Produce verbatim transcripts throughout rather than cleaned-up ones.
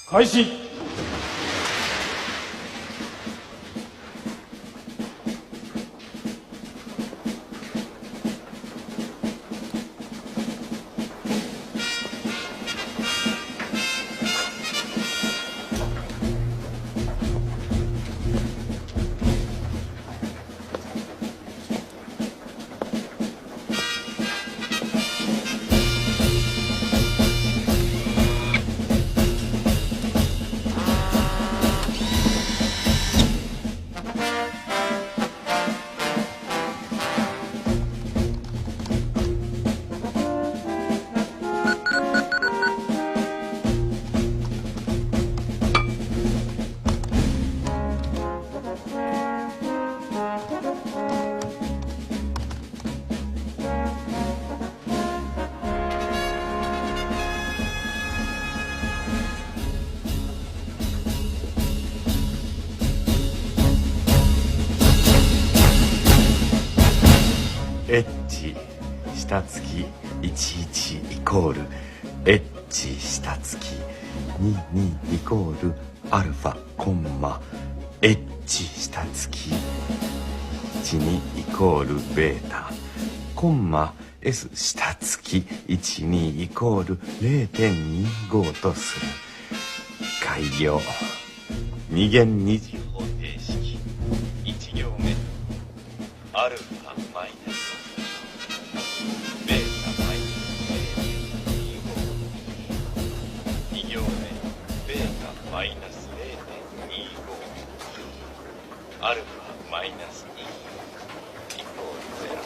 開始。H 下月きいちいちイコール H 下月きににイコールアルファコンマ H 下月きいちにイコールベータコンマ S 下月きいちにイコールれいてんにごとする。改行。二元二次方程式。一行目。アルファマイナス。ベータマイナスれいてんにご。二行目。ベータマイナスれいてんにご。アルファマイナスにイコールゼロ。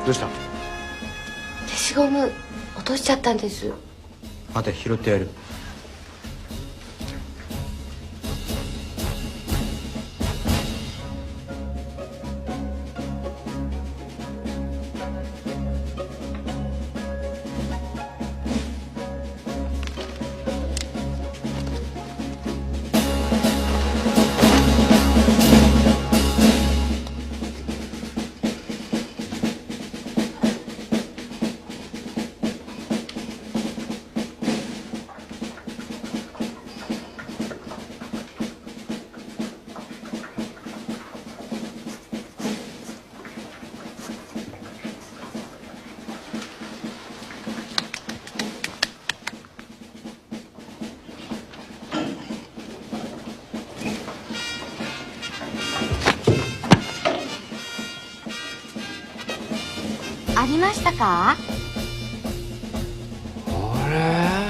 どうした？消しゴム落としちゃったんです。また拾ってやる。 ありましたか？あれ？